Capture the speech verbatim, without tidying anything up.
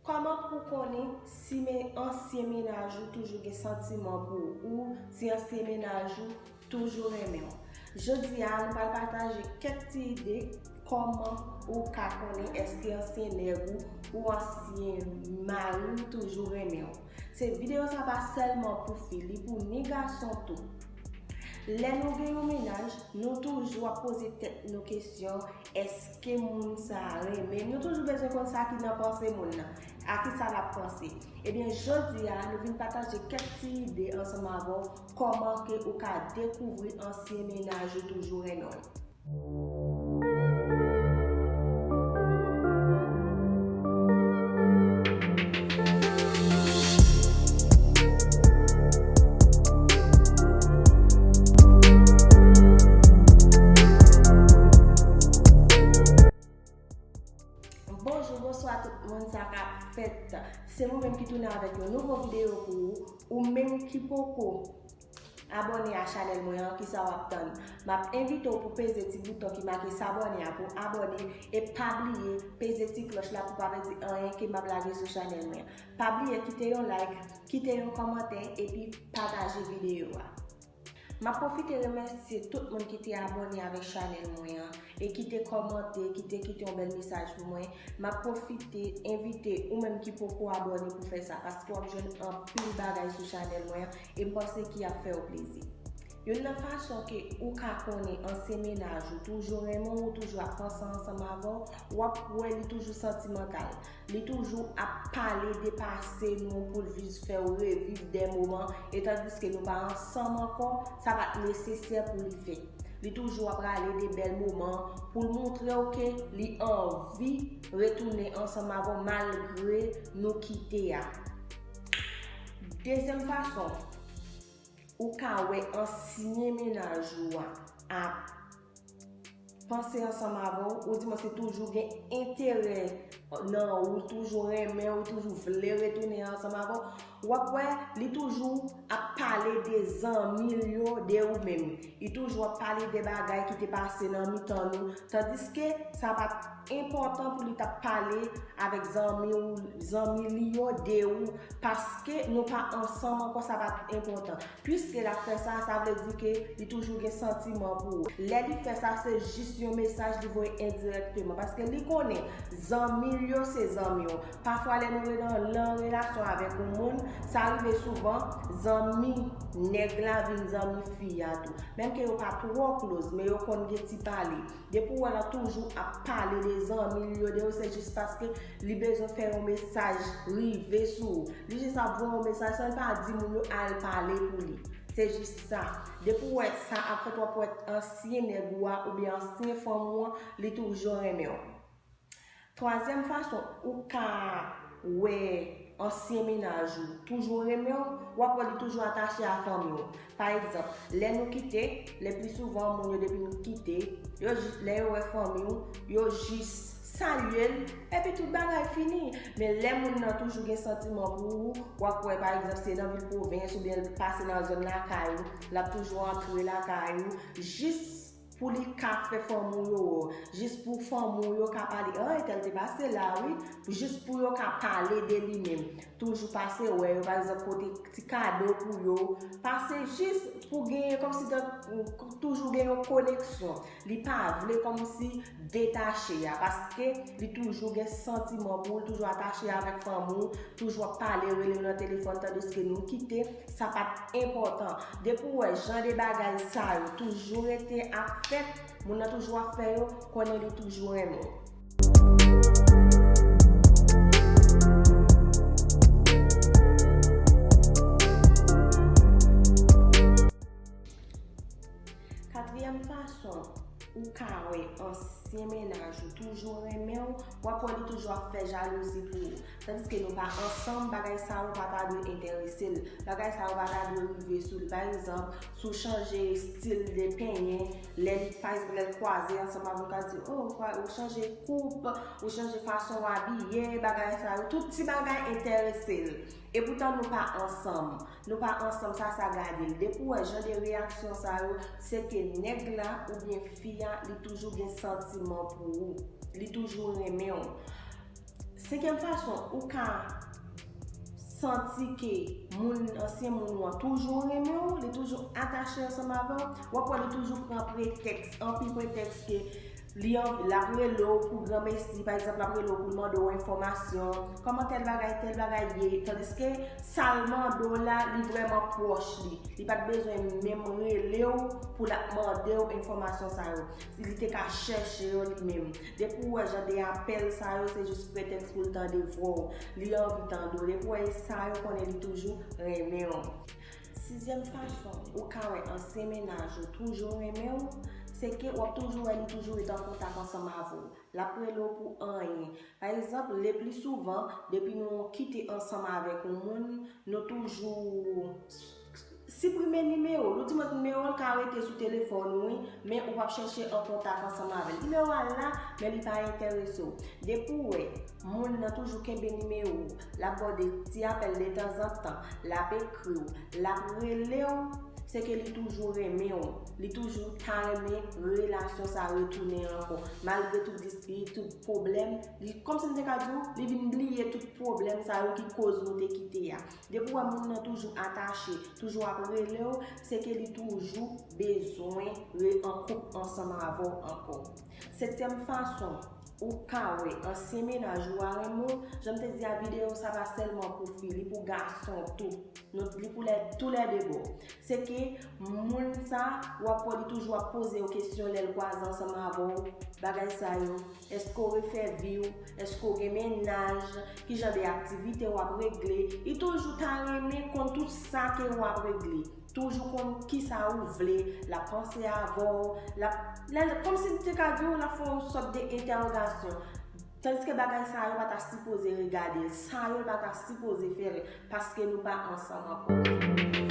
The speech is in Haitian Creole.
Kòman pou konnen si men ansyen mennaj ou toujou gen santiman pou ou, si ansyen mennaj ou toujou renmen w? Jodi a, nou pral pataje kèk ti ide kòman ou ka konnen èske ansyen nèg ou ou ansyen mari w toujou renmen w. Se videyo sa pa sèlman pou fi, li pou ni gason tou. Lè nou gen yon mennaj, nou toujou ap poze tèt nou kesyon, èske moun sa a renmen m? Nou toujou bezwen konn sa ki nan panse moun nan, a ki sa l ap panse. Ebyen, jodi a, nou vin pataje kèk ti ide ansanm avè w, kòman ke ou ka dekouvri ansyen mennaj ou toujou renmen w. Bonjou, bonswa tout moun, sa k ap fèt? Se mwen menm ki tounen avèk yon nouvo videyo pou ou, ou menm ki poko abòne a chanèl mwen an, kisa w ap tann? M ap envite w pou peze ti bouton ki make s'abonner a pou abòne, e pa bliye peze ti klòch la pou pa pèdi anyen ke m ap lage sou chanèl mwen an. Pa bliye kite yon like, kite yon kòmantè, epi pataje videyo a. M ap pwofite remèsye tout moun ki te abòne avèk chanèl mwen an e ki te kòmante, ki te kite yon bèl mesaj pou mwen. M ap pwofite envite ou menm ki poko abòne pou fè sa, paske w ap jwenn anpil bagay sou chanèl mwen an e m panse ki ap fè w plezi. Youn nan fason ke ou ka konnen ansyen mennaj ou toujou renmen w, ou toujou ap panse ansanm avè w, w ap wè li toujou santimantal. Li toujou ap pale de pase nou pou l jis fè w reviv de moman, e tandiske nou pa ansanm ankò, sa pa t nesesè pou li fè. Li toujou ap rale de bèl moman pou l montre w ke li anvi retounen ansanm avè w malgre nou kite a. Dezyèm fason, ou ka wè ansyen mennaj ou a ap panse ansanm avè w, oudimwens li toujou gen enterè nan ou, li toujou renmen w, li toujou vle retounen ansanm avè w, w ap wè li toujou ap pale de zanmi l yo de ou menm. Li toujou ap pale de bagay ki te pase nan mitan nou, tandiske sa pa t enpòtan pou li t ap pale avèk zanmi ou, zanmi li yo de ou, paske nou pa ansanm ankò, sa pa t enpòtan. Piske l ap fè sa, sa vle di ke li toujou gen santiman pou ou. Lè li fè sa, se jis yon mesaj li voye endirèkteman. Paske li konnen zanmi l yo se zanmi w. Pafwa, lè nou re-, nan, nan relasyon avèk yon moun, sa rive souvan, zanmi nèg la vin zanmi fi a tou. Menm ke yo pa twò close, men yo konn gen ti pale. Depi w wè l ap toujou ap pale de zanmi l yo de ou, se jis paske li bezwen fè yon mesaj rive sou ou. Li jis ap voye yon mesaj san l pa di moun yo al pale pou li. Se jis sa. Depi w wè sa ap fèt, w ap wè ansyen nèg ou a oubyen ansyen fanm ou an, li toujou renmen w. Twazyèm fason ou ka wè ansyen mennaj ou toujou renmen w, w ap wè li toujou atache a fanmi w. Pa egzanp, lè nou kite, le pli souvan moun yo depi nou kite, yo jis, lè yo wè fanmi w, yo jis salye l, epi tout bagay fini. Men lè moun nan toujou gen santiman pou ou, w ap wè pa egzanp se nan vil pwovens oubyen l pase nan zòn lakay ou, l ap toujou antre lakay ou, jis pou li ka fè fanmi w yo wè w, jis pou fanmi w yo ka pale, ah, entèl te pase la, wi, jis pou yo ka pale de li menm. Toujou pase wè yo, pa egzanp, pote ti kado pou yo, pase jis pou genyen, kòmsi toujou gen yon koneksyon. Li pa vle kòmsi detache a, paske li toujou gen santiman pou ou, li toujou atache avèk fanmi w, toujou ap pale, rele w nan telefòn, tandiske nou kite, sa pa t enpòtan. Depi w wè jan de bagay sa yo toujou rete ap fèt, moun nan toujou ap fè yo, konnen li toujou renmen w. Katriyèm fason ou ka wè ansyen mennaj ou toujou renmen w, w ap wè li toujou ap fè jalouzi pou ou. Tandiske nou pa ansanm, bagay sa yo pa ta dwe enterese l. Bagay sa yo pa ta dwe rive sou li. Pa egzanp, si w chanje estil de penyen, lè li, pa egzanp, lè l kwaze ansanm avè w, l ka di, oh, ou kwa-, ou chanje koup, ou chanje fason w abiye, bagay sa yo. Tout ti bagay enterese l. Epoutan nou pa ansanm. Nou pa ansanm, sa, sa gade l. Depi w wè jan de reyaksyon sa yo, se ke nèg la oubyen fi a, li toujou gen santiman pou ou. Li toujou renmen w. Senkyèm fason ou ka santi ke moun, ansyen moun ou an toujou renmen w, li toujou atache ansanm avè w, w ap wè li toujou pran pretèks, anpil pretèks ke li anvi, l ap rele w pou granmesi, pa egzanp, l ap rele w pou l mande w enfòmasyon, kòman tèl bagay, tèl bagay ye, tandiske sa l mande w la, li vrèman pwòch li. Li pa t bezwen menm rele w pou l ap mande w enfòmasyon sa yo. Li te ka chèche yo li menm. Depi w wè jan de apèl sa yo, se jis pretèks pou l tande vwa w. Li anvi tande w. Depi w wè e sa yo, konnen li toujou renmen w. Sizyèm fason ou ka wè ansyen mennaj ou toujou renmen w, se ke w ap toujou wè li toujou ret an kontak ansanm avè w. L ap rele w pou anyen. Pa egzanp, leplisouvan, depi nou kite ansanm avèk yon moun, nou toujou siprime nimewo l, ou di mwen nimewo l ka rete sou telefòn ou, wi, men ou p ap chèche an kontak ansanm avè l. Nimewo a la, men li pa enterese w. Depi w wè moun nan toujou kenbe nimewo w, l ap ba w de ti apèl detanzantan, l ap ekri w, l ap rele w, se ke li toujou renmen w, li toujou ta renmen relasyon sa retounen ankò. Malgre tout dispit, tout pwoblèm, li, kòmsi m te ka di w, li vin bliye tout pwoblèm sa yo ki koz nou te kite a. Depi w wè moun nan toujou atache, toujou ap rele w, se ke li toujou bezwen re-, an koup ansanm avè w ankò. Setyèm fason ou ka wè ansyen mennaj ou a renmen w, jan m te di a, videyo sa pa sèlman pou fi, li pou gason tou. Nou, li pou lè, tou lè de bò. Se ke moun sa, w ap wè li toujou ap poze w kesyon lè l kwaze ansanm avè w, bagay sa yo. Èske w refè vi w? Èske w gen mennaj? Ki jan de aktivite w ap regle? Li toujou ta renmen konn tout sa ke w ap regle. Toujou konn kisa ou vle, l ap panse avè w, l ap, lè, kòmsi m te ka di w, l ap fè yon sòt de entèwogasyon. Tandiske bagay sa yo pa ta sipoze regade l, sa yo l pa ta sipoze fè l, paske nou pa ansanm ankò.